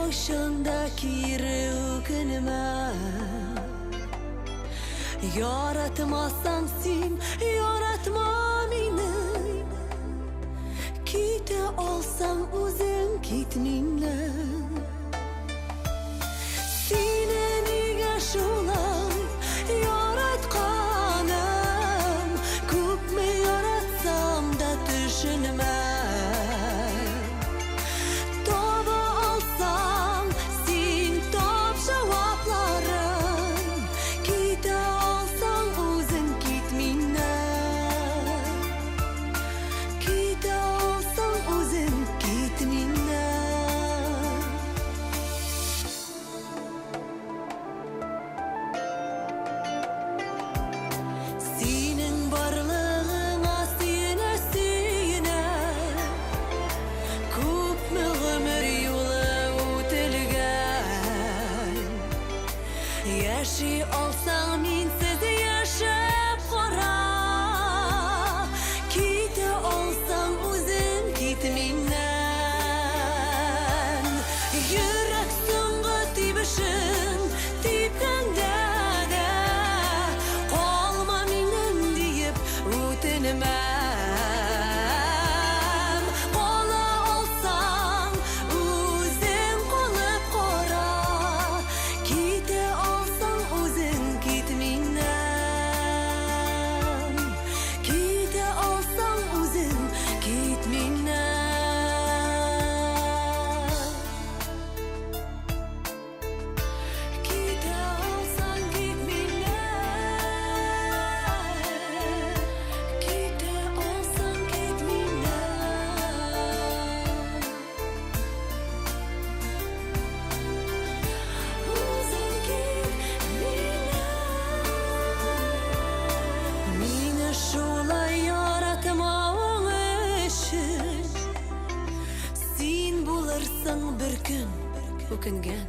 Беркайчан да кире үкенмә. Яратмасаң син, яратма мине. Китә алсаң үзең кит миннән. Сине нигә шулай яратканым, күпме яратсам да төшенмә. Таба алсаң, син тап җавапларын, китә алсаң үзең кит миннән. Китә алсаң үзең кит миннән. Синең барлыгыңа сөенә сөенә Күпме гомер юлы үтелгән. Яши алсаң минсез яшәп кара. Китә алсаң үзең кит миннән. Йөрәк соңгы тибешен типкәндә дә калма миннән диеп үтенмәм. Кала алсаң үзең калып кара. Китә алсаң үзең кит миннән. Китә алсаң үзең кит миннән. Китә алсаң кит миннән. Китә алсаң кит миннән. Үзең кит миннән. Мине шулай яратмавың өчен син булырсың бер көн үкенгән.